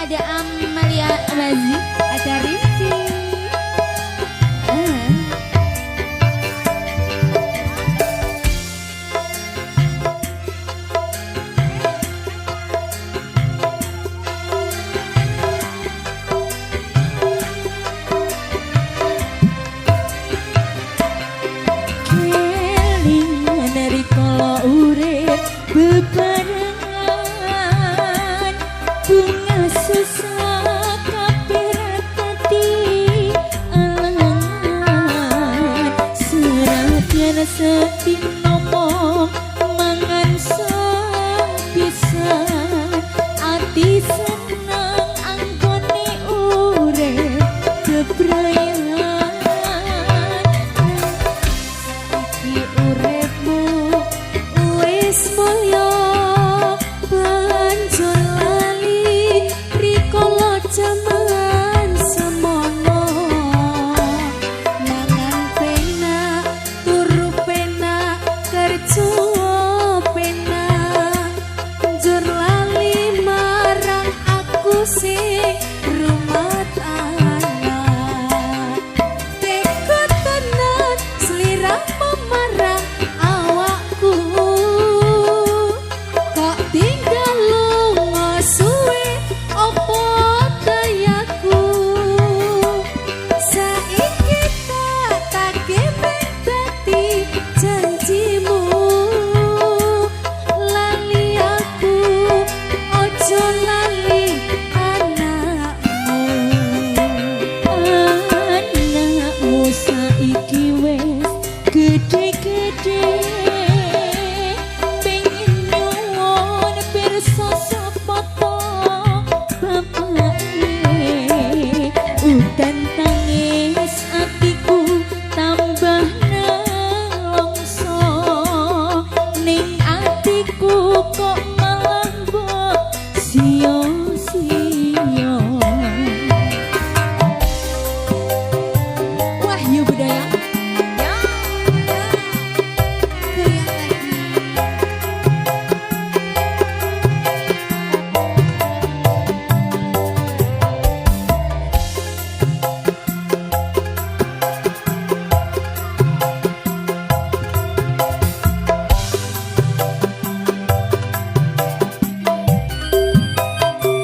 Ada Amalia Mazi, Ada Rinci. Kelingan rikala urip bebarengan, bunga susah kabeh ra dadi alangan. Senadyan sedina mung mangan sepisan, ati seneng anggone urip bebrayan. Iki uripmu wis mulya, banjur lali rikala jaman semono. Mangan penak, turu penak, kerja penak, njur lali marang aku sing rumat anak. Tega tenan sliramu marang awakku, kok tinggal lunga suwe opo dayaku. Saiki tak tagih mung dadi janjimu, lali aku ojo lali anakmu. Anakmu saiki wis gede-gede, pengen nyuwun pirsa sapa to bapake. Udan tangis atiku tambah nelongso, ning atiku kok malah mbok sia-sia. Wahyu Budaya. Ya, ya, goyang lagi.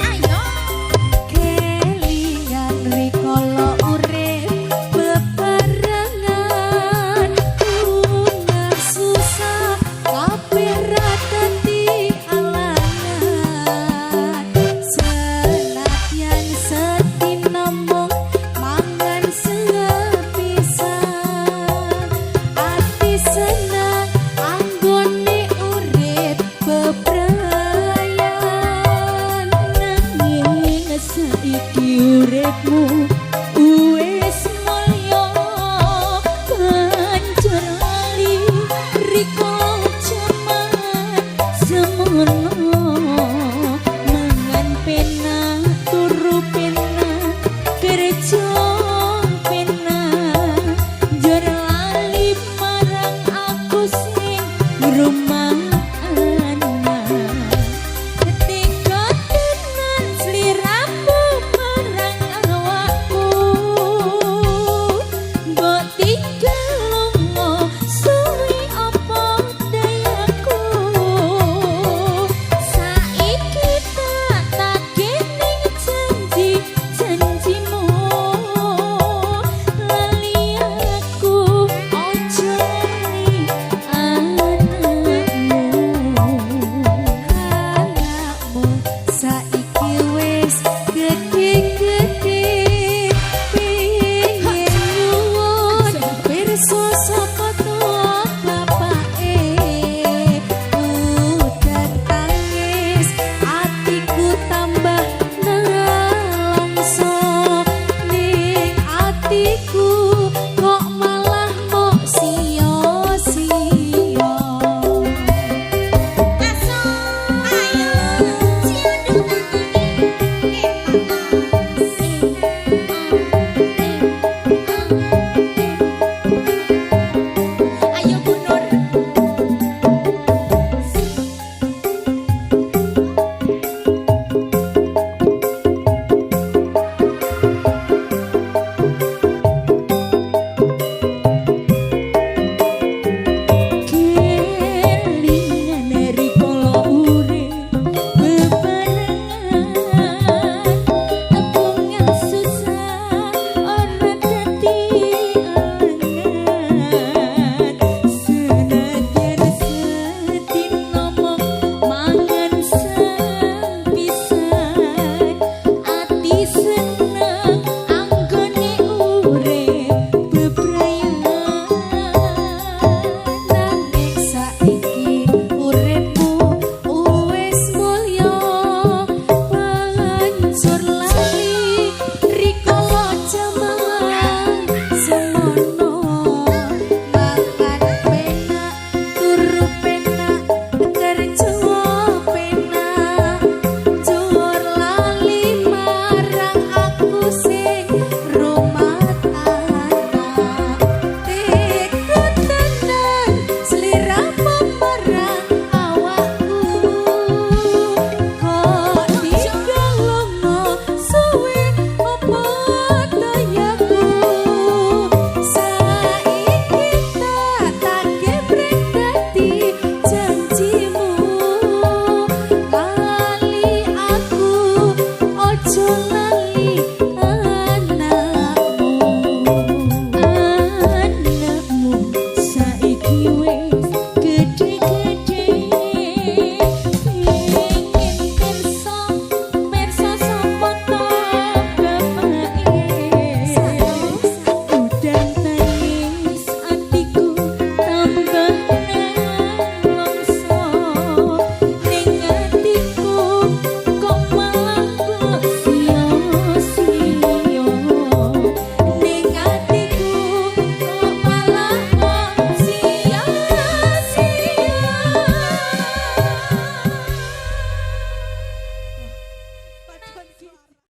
Ayo. Kelingan rikala urip bebarengan, bunga susah kabeh ra dadi alangan. Senadyan sedina mung mangan sepisan, ati seneng anggone urip bebrayan. Nanging saiki uripmu